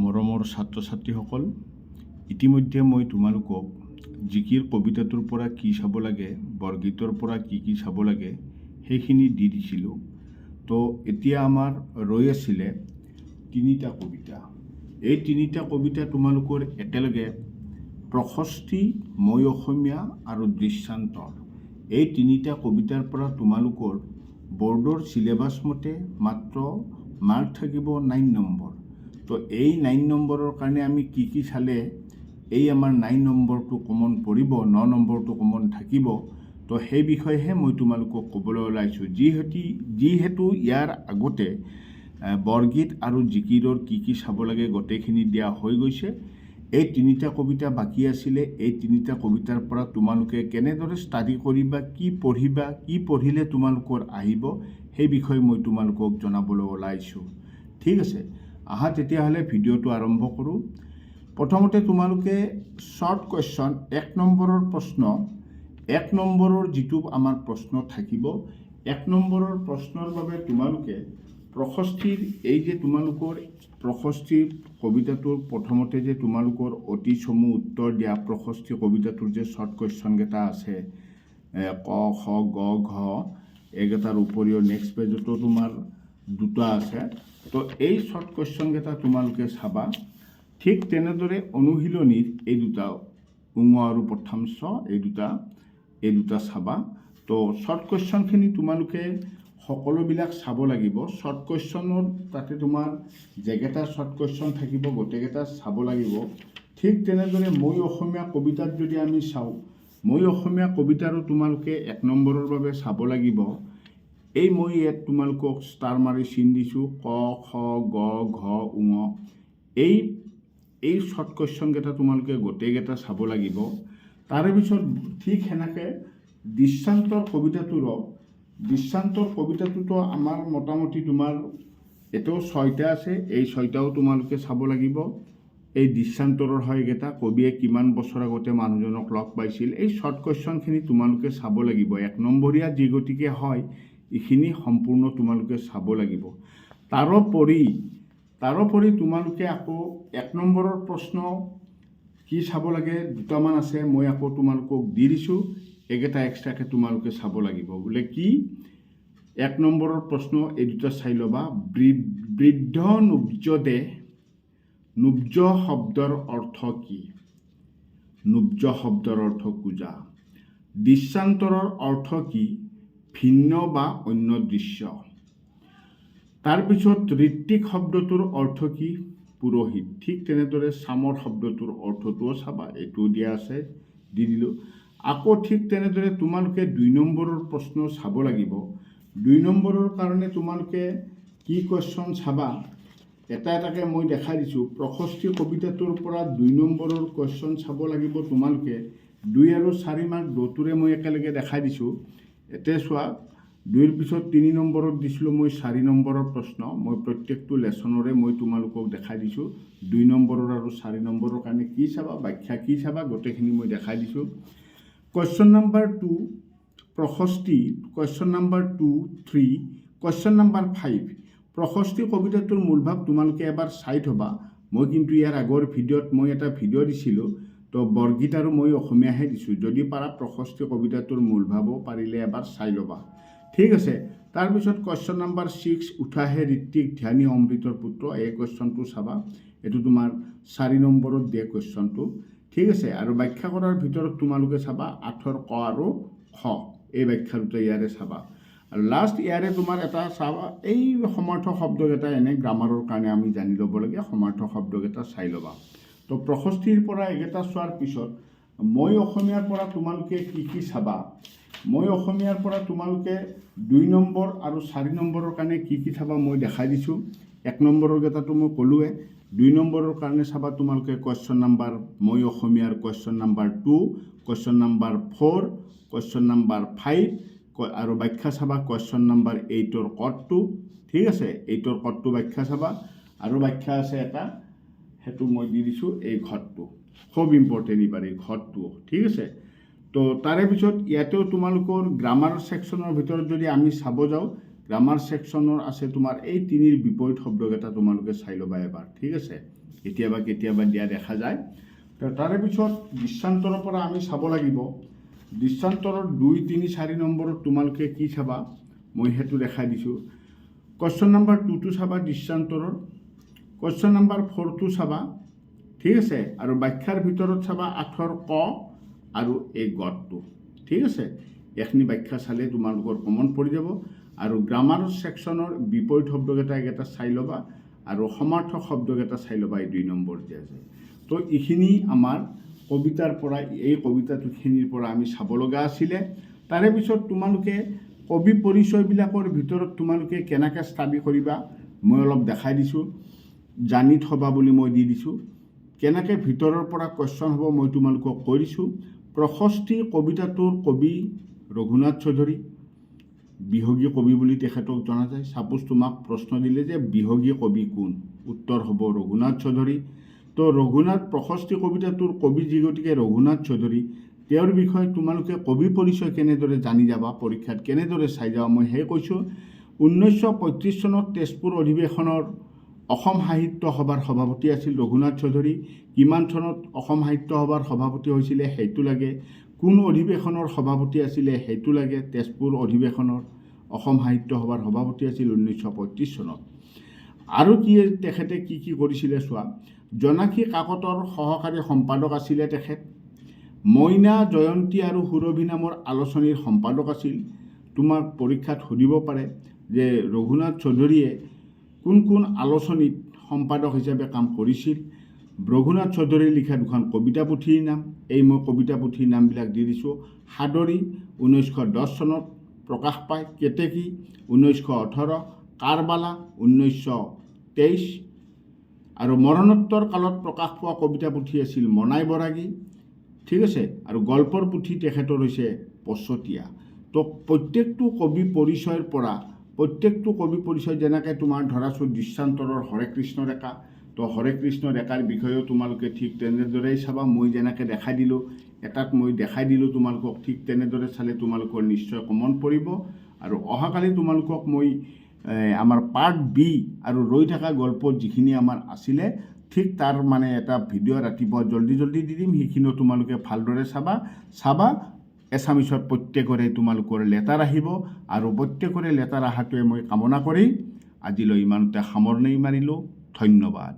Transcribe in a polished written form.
মৰমৰ ছাত্ৰ ছাত্ৰীসকল, ইতিমধ্যে মই তোমালোকক জিকিৰ কবিতাটোৰ পৰা কি চাব লাগে, বৰগীতৰ পৰা কি কি চাব লাগে, সেইখিনি দি দিছিলোঁ। তো এতিয়া আমাৰ ৰৈ আছিলে তিনিটা কবিতা। এই তিনিটা কবিতা তোমালোকৰ একেলগে প্ৰশস্তি, মই অসমীয়া আৰু দৃশ্যান্তৰ, এই তিনিটা কবিতাৰ পৰা তোমালোকৰ বৰ্ডৰ চিলেবাছ মতে মাত্ৰ মাৰ্ক থাকিব 9 নম্বৰ। তো এই 9 নম্বৰৰ কাৰণে আমি কি কি চালে এই আমাৰ 9 নম্বৰটো কমন পৰিব, 9 নম্বৰটো কমন থাকিব, তো সেই বিষয়েহে মই তোমালোকক ক'বলৈ ওলাইছোঁ। যিহেতু ইয়াৰ আগতে বৰগীত আৰু জিকিৰৰ কি কি চাব লাগে গোটেইখিনি দিয়া হৈ গৈছে, এই তিনিটা কবিতা বাকী আছিলে। এই তিনিটা কবিতাৰ পৰা তোমালোকে কেনেদৰে ষ্টাডি কৰিবা, কি পঢ়িবা, কি পঢ়িলে তোমালোকৰ আহিব, সেই বিষয়ে মই তোমালোকক জনাবলৈ ওলাইছোঁ। ঠিক আছে, আহা তেতিয়াহ'লে ভিডিঅ'টো আৰম্ভ কৰোঁ। প্ৰথমতে তোমালোকে শ্বৰ্ট কুৱেশ্যন, 1 নম্বৰৰ প্ৰশ্ন, 1 নম্বৰৰ যিটো আমাৰ প্ৰশ্ন থাকিব, 1 নম্বৰৰ প্ৰশ্নৰ বাবে তোমালোকে প্ৰশস্তিৰ এই যে তোমালোকৰ প্ৰশস্তিৰ কবিতাটোৰ প্ৰথমতে যে তোমালোকৰ অতি চমু উত্তৰ দিয়া প্ৰশস্তি কবিতাটোৰ যে শ্বৰ্ট কুৱেশ্যনকেইটা আছে, ক, খ, গ, ঘ, এইকেইটাৰ উপৰিও নেক্সট পেজতো তোমাৰ দুটা আছে। তো এই শ্বৰ্ট কুৱেশ্যনকেইটা তোমালোকে চাবা। ঠিক তেনেদৰে অনুশীলনীৰ এই দুটা, উঙ আৰু প্ৰথম চ, এই দুটা চাবা। তো শ্বৰ্ট কুৱেশ্যনখিনি তোমালোকে সকলোবিলাক চাব লাগিব। শ্বৰ্ট কুৱেশ্যনৰ তাতে তোমাৰ যেকেইটা শ্বৰ্ট কুৱেশ্যন থাকিব, গোটেইকেইটা চাব লাগিব। ঠিক তেনেদৰে মই অসমীয়া কবিতাত যদি আমি চাওঁ, মই অসমীয়া কবিতাৰো তোমালোকে 1 নম্বৰৰ বাবে চাব লাগিব। এই মই ইয়াত তোমালোকক ষ্টাৰ মাৰি চিন দিছোঁ, ক, খ, গ, ঘ, ঙ, এই এই শ্বৰ্ট কুৱেশ্যনকেইটা তোমালোকে গোটেইকেইটা চাব লাগিব। তাৰে পিছত ঠিক সেনেকৈ দৃশ্যান্তৰ কবিতাটোৰো, দৃশ্যান্তৰ কবিতাটোতো আমাৰ মোটামুটি তোমাৰ এতিয়াও ছয়টা আছে। এই ছয়টাও তোমালোকে চাব লাগিব। এই দৃশ্যান্তৰৰ হয় এইকেইটা, কবিয়ে কিমান বছৰ আগতে মানুহজনক লগ পাইছিল, এই শ্বৰ্ট কুৱেশ্যনখিনি তোমালোকে চাব লাগিব। 1 নম্বৰীয়া যি গতিকে হয়, এইখিনি সম্পূৰ্ণ তোমালোকে চাব লাগিব। তাৰোপৰি তোমালোকে আকৌ 1 নম্বৰৰ প্ৰশ্ন কি চাব লাগে, দুটামান আছে, মই আকৌ তোমালোকক দি দিছোঁ। এইকেইটা এক্সট্ৰাকৈ তোমালোকে চাব লাগিব। বোলে কি 1 নম্বৰৰ প্ৰশ্ন, এই দুটা চাই ল'বা। বৃদ্ধ নুব্জ দেহ, নুব্জ শব্দৰ অৰ্থ কি? নুব্জ শব্দৰ অৰ্থ কুঁজা। দৃশ্যান্তৰৰ অৰ্থ কি? ভিন্ন বা অন্য দৃশ্য। তাৰপিছত ঋত্বিক শব্দটোৰ অৰ্থ কি? পুৰোহিত। ঠিক তেনেদৰে চামৰ শব্দটোৰ অৰ্থটোও চাবা, এইটোও দিয়া আছে, দি দিলোঁ। আকৌ ঠিক তেনেদৰে তোমালোকে 2 নম্বৰৰ প্ৰশ্ন চাব লাগিব। 2 নম্বৰৰ কাৰণে তোমালোকে কি কুৱেশ্যন চাবা, এটা এটাকৈ মই দেখাই দিছোঁ। প্ৰশস্তি কবিতাটোৰ পৰা 2 নম্বৰৰ কুৱেশ্যন চাব লাগিব তোমালোকে। 2 আৰু 4 মাৰ্ক দুটোৰে মই একেলগে দেখাই দিছোঁ। এতিয়া চোৱা, 2ৰ পিছত 3 নম্বৰত দিছিলোঁ মই 4 নম্বৰৰ প্ৰশ্ন। মই প্ৰত্যেকটো লেচনৰে মই তোমালোকক দেখাই দিছোঁ। 2 নম্বৰৰ আৰু 4 নম্বৰৰ কাৰণে কি চাবা, ব্যাখ্যা কি চাবা, গোটেইখিনি মই দেখাই দিছোঁ। Question number 2 প্ৰশস্তি, question number 2, 3, question number 5। প্ৰশস্তি কবিতাটোৰ মূলভাৱ তোমালোকে এবাৰ চাই থবা। মই কিন্তু ইয়াৰ আগৰ ভিডিঅ'ত মই এটা ভিডিঅ' দিছিলোঁ, তো বৰগীত আৰু মই অসমীয়াহে দিছোঁ। যদি পাৰা প্ৰশস্তি কবিতাটোৰ মূলভাৱো পাৰিলে এবাৰ চাই ল'বা। ঠিক আছে। তাৰপিছত কুৱেশ্যন নাম্বাৰ 6, উঠাহে ঋত্বিক ধ্যানী অমৃতৰ পুত্ৰ, এই কুৱেশ্যনটো চাবা। এইটো তোমাৰ 4 নম্বৰত দিয়ে কুৱেশ্যনটো। ঠিক আছে। আৰু ব্যাখ্যা কৰাৰ ভিতৰত তোমালোকে চাবা 8ৰ ক আৰু খ, এই ব্যাখ্যা দুটা ইয়াৰে চাবা। আৰু লাষ্ট ইয়াৰে তোমাৰ এটা চাবা, এই সমাৰ্থক শব্দকেইটা, এনে গ্ৰামাৰৰ কাৰণে আমি জানি ল'ব লাগে, সমাৰ্থক শব্দকেইটা চাই ল'বা। তো প্ৰশস্তিৰ পৰা এইকেইটা চোৱাৰ পিছত মই অসমীয়াৰ পৰা তোমালোকে কি কি চাবা? মই অসমীয়াৰ পৰা তোমালোকে 2 নম্বৰ আৰু 4 নম্বৰৰ কাৰণে কি কি চাবা মই দেখাই দিছোঁ। 1 নম্বৰৰ কেইটাটো মই ক'লোৱে। 2 নম্বৰৰ কাৰণে চাবা তোমালোকে কুৱেশ্যন নাম্বাৰ, মই অসমীয়াৰ question number 2, question number 4, question number 5 আৰু ব্যাখ্যা চাবা কুৱেশ্যন নাম্বাৰ 8ৰ কটো। ঠিক আছে, 8ৰ কটো ব্যাখ্যা চাবা। আৰু ব্যাখ্যা আছে এটা, সেইটো মই দি দিছোঁ। এই ঘৰটো খুব ইম্পৰ্টেণ্ট এইবাৰ, এই ঘৰটো। ঠিক আছে। তো তাৰে পিছত ইয়াতেও তোমালোকৰ গ্ৰামাৰ ছেকশ্যনৰ ভিতৰত যদি আমি চাব যাওঁ গ্ৰামাৰ ছেকশ্যনৰ আছে তোমাৰ এই তিনিৰ বিপৰীত শব্দকেইটা তোমালোকে চাই ল'বা এবাৰ, ঠিক আছে? কেতিয়াবা কেতিয়াবা দিয়া দেখা যায়। তো তাৰে পিছত দৃশ্যান্তৰৰ পৰা আমি চাব লাগিব। দৃশ্যান্তৰৰ 2, 3, 4 নম্বৰত তোমালোকে কি চাবা, মই সেইটো দেখাই দিছোঁ। কুৱেশ্যন নাম্বাৰ 2টো চাবা দৃশ্যান্তৰৰ, কুৱেশ্যন নাম্বাৰ 4টো চাবা, ঠিক আছে? আৰু ব্যাখ্যাৰ ভিতৰত চাবা 8ৰ ক আৰু এই গটো, ঠিক আছে? এইখিনি ব্যাখ্যা চালে তোমালোকৰ কমন পৰি যাব। আৰু গ্ৰামাৰ ছেকশ্যনৰ বিপৰীত শব্দকেইটা এইকেইটা চাই ল'বা আৰু সমাৰ্থক শব্দকেইটা চাই ল'বা, এই 2 নম্বৰ দিয়া আছে। তো এইখিনি আমাৰ কবিতাৰ পৰা, এই কবিতাটোখিনিৰ পৰা আমি চাব লগা আছিলে। তাৰে পিছত তোমালোকে কবি পৰিচয়বিলাকৰ ভিতৰত তোমালোকে কেনেকৈ ষ্টাডি কৰিবা, মই অলপ দেখাই দিছোঁ। জানি থবা বুলি মই দি দিছোঁ। কেনেকৈ ভিতৰৰ পৰা কুৱেশ্যন হ'ব, মই তোমালোকক কৈ দিছোঁ। প্ৰশস্তি কবিতাটোৰ কবি ৰঘুনাথ চৌধুৰী, বিহগী কবি বুলি তেখেতক জনা যায়। ছাপোজ তোমাক প্ৰশ্ন দিলে যে বিহগী কবি কোন, উত্তৰ হ'ব ৰঘুনাথ চৌধুৰী। তো ৰঘুনাথ, প্ৰশস্তি কবিতাটোৰ কবি যি গতিকে ৰঘুনাথ চৌধুৰী, তেওঁৰ বিষয়ে তোমালোকে কবি পৰিচয় কেনেদৰে জানি যাবা, পৰীক্ষাত কেনেদৰে চাই যাবা, মই সেই কৈছোঁ। 1935 চনত তেজপুৰ অধিৱেশনৰ অসম সাহিত্য সভাৰ সভাপতি আছিল ৰঘুনাথ চৌধুৰী। কিমান চনত অসম সাহিত্য সভাৰ সভাপতি হৈছিলে, সেইটো লাগে। কোন অধিৱেশনৰ সভাপতি আছিলে, সেইটো লাগে। তেজপুৰ অধিৱেশনৰ অসম সাহিত্য সভাৰ সভাপতি আছিল 1935 চনত। আৰু কি, তেখেতে কি কি কৰিছিলে চোৱা। জোনাকী কাকতৰ সহকাৰী সম্পাদক আছিলে তেখেত। মইনা, জয়ন্তী আৰু সুৰভি নামৰ আলোচনীৰ সম্পাদক আছিল। তোমাক পৰীক্ষাত সুধিব পাৰে যে ৰঘুনাথ চৌধুৰীয়ে কোন কোন আলোচনীত সম্পাদক হিচাপে কাম কৰিছিল। ৰঘুনাথ চৌধুৰীয়ে লিখা দুখন কবিতা পুথিৰ নাম, এই মই কবিতা পুথিৰ নামবিলাক দি দিছোঁ। সাদৰী 1910 চনত প্ৰকাশ পায়, কেতেকী 1918, কাৰবালা 1923। আৰু মৰণোত্তৰ কালত প্ৰকাশ পোৱা কবিতা পুথি আছিল মনাই বৰাগী, ঠিক আছে? আৰু গল্পৰ পুথি তেখেতৰ হৈছে পচতীয়া। তো প্ৰত্যেকটো কবি পৰিচয়ৰ পৰা, প্ৰত্যেকটো কবি পৰিচয় যেনেকৈ তোমাৰ ধৰাচোন দৃশ্যান্তৰৰ হৰেকৃষ্ণ ডেকা, তো হৰেকৃষ্ণ ডেকাৰ বিষয়েও তোমালোকে ঠিক তেনেদৰেই চাবা। মই যেনেকৈ দেখাই দিলোঁ, এটাত মই দেখাই দিলোঁ তোমালোকক, ঠিক তেনেদৰে চালে তোমালোকৰ নিশ্চয় কমন পৰিব। আৰু অহাকালি তোমালোকক মই আমাৰ পাৰ্ট বি আৰু ৰৈ থকা গল্প যিখিনি আমাৰ আছিলে, ঠিক তাৰ মানে এটা ভিডিঅ' ৰাতিপুৱা জল্দি জল্দি দি দিম। সেইখিনিও তোমালোকে ভালদৰে চাবা চাবা। এছামিছত প্ৰত্যেকৰে তোমালোকৰ লেটাৰ আহিব আৰু প্ৰত্যেকৰে লেটাৰ অহাটোৱে মই কামনা কৰি আজিলৈ ইমানতে সামৰণি মাৰিলোঁ। ধন্যবাদ।